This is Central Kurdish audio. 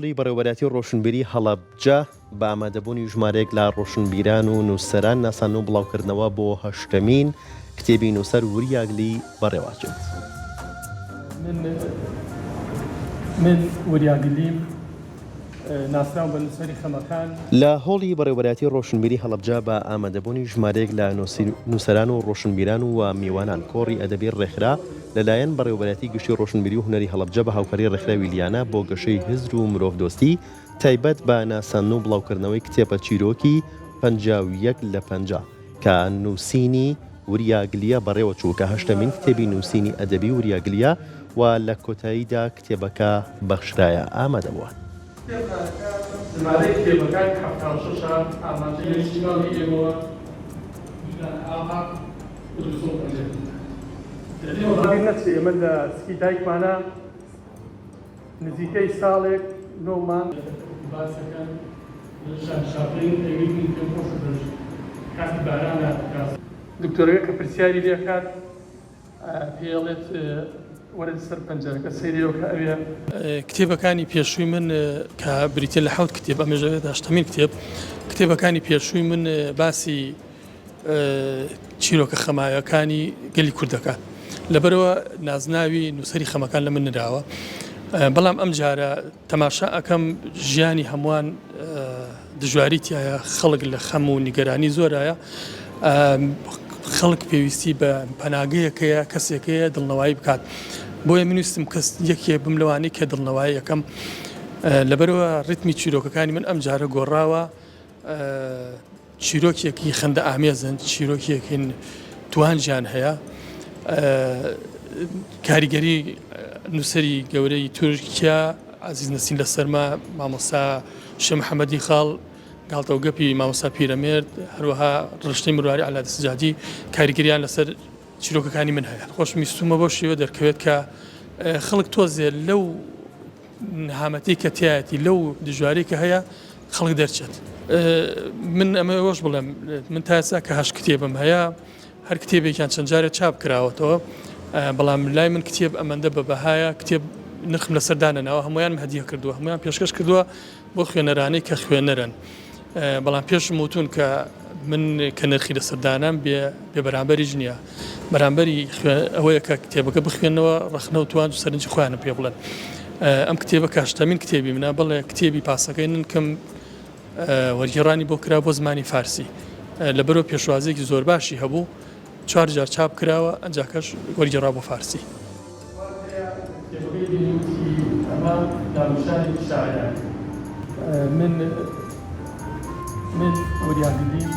هۆڵی بەڕێوەبەرایەتی ڕۆشنبیری هەڵەبجە بە ئامادەبوونی ژمارەیەک لە ڕۆشنبیران و نووسەران ناساندن و بڵاوکردنەوە بۆ هەشتەمین کتێبی نووسەر وریا گلی بەڕێوەچێت. من من وریا گلیم ناسراوم بە نووسەری خەمەکان. لە هۆڵی بەڕێوەبەرایەتی ڕۆشنبیری هەڵەبجە بە ئامادەبوونی ژمارەیەک لە نووسەران و ڕۆشنبیران و میوانان کۆڕی ئەدەبی ڕێکخرا لەلایەن بەڕێوەبەرایەتی گشتی ڕۆشنبیری و هونەری هەڵەبجە بە هاوکاری ڕێکخراوی لیانا بۆ گەشەی هزر و مرۆڤدۆستی تایبەت بە ناساندن و بڵاوکردنەوەی کتێبە چیرۆکی 51 لە 50 کە نووسینی وریا گلیە بەڕێوەچوو کە هەشتەمین کتێبی نووسینی ئەدەبی وریا گلیە و لە کۆتاییدا کتێبەکە بەخشرایە ئامادەبووان. کتێبخانەکە ژمارەی کتێبەکانی 76 ە، ئاماژەی لە لیستی ماڵی ئێمەوە دوو دانە ئاو هات و 250 دینار. لەبیر نەچێ ئێمە لە سکی دایکمانا نزیکەی ساڵێک نۆ مانگ. باسەکەن لە شان شاپلین ئەوی پێم خۆشە بەش کاتی بارانا کە. دکتۆرەکە کە پرسیاری لێ ئەکات پێی ئەڵێت وەرە سەر پەنجەرەکە سەیری ئەو کە ئەوێ. کتێبەکانی پێشووی من کە بریتیە لە حەوت کتێب ئەمەش ئەبێتە هەشتەمین کتێب کتێبەکانی پێشووی من باسی چیرۆکە خەماویەکانی گەلی کورد دەکات لەبەرەوە نازناوی نووسەری خەمەکان لە من نراوە بەڵام ئەم جارە تەماشا ئەکەم ژیانی هەمووان دژواری تایە خەڵک لە خەم و نیگەرانی زۆرایە خەڵک پێویستی بە پەناگەیەکەیە کەسێکەیە دڵنەوایی بکات بۆیە من ویستم کەس یەکێ بم لەوانەی کە دڵنەوایی یەکەم لەبەرەوە ڕیتمی چیرۆکەکانی من ئەم جارە گۆڕاوە چیرۆکێکی خەندە ئامێزن، چیرۆکێکن توانجیان هەیە. کاریگەری نووسەری گەورەی تورکیا عەزیز نەسین لەسەرمە، مامۆستا شێ محەممەدی خاڵ، گاڵتە و گەپی مامۆستا پیرەمێرد، هەروەها ڕشتەی مرواری عەلادی سجادی کاریگەریان لەسەر چیرۆکەکانی من هەیە. خۆشم ویستوومە بەو شێوە دەرکەوێت کە خەڵک تۆزێ لەو نەهامەتی کە تیایەتی لەو دژواری کە هەیە خەڵک دەرچێت. من ئەمە ئەوەش بڵێم من تا ئێستا کە هەشت کتێبم هەیە هەر کتێبێکیان چەند جارێک چاپ کراوەتەوە بەڵام لای من کتێب ئەمەندە بە بەهایە کتێب نرخم لەسەر دانەناوە هەمویانم هەدیە کردووە هەمویان پێشکەش کردووە بۆ خوێنەرانەی کە خوێنەرن بەڵام پێشم وتون کە من کە نرخی لەسەر دانام بێ بێ بەرامبەریش نییە بەرامبەری ئەوەیە کە کتێبەکە بخوێنەوە ڕەخنە و توانج و سەرنجی خۆیانم پێ بڵێن ئەم کتێبە کە هەشتەمین کتێبی منە بەڵێ کتێبی پاسەکەی ننکم وەرگێڕانی بۆ کرا بۆ زمانی فارسی لەبەرەوە پێشوازێکی زۆر باشی هەبوو چوار جار چاپ کراوە ئەنجاکەش وەرگێڕا بۆ فارسی. من من وریا گلیم.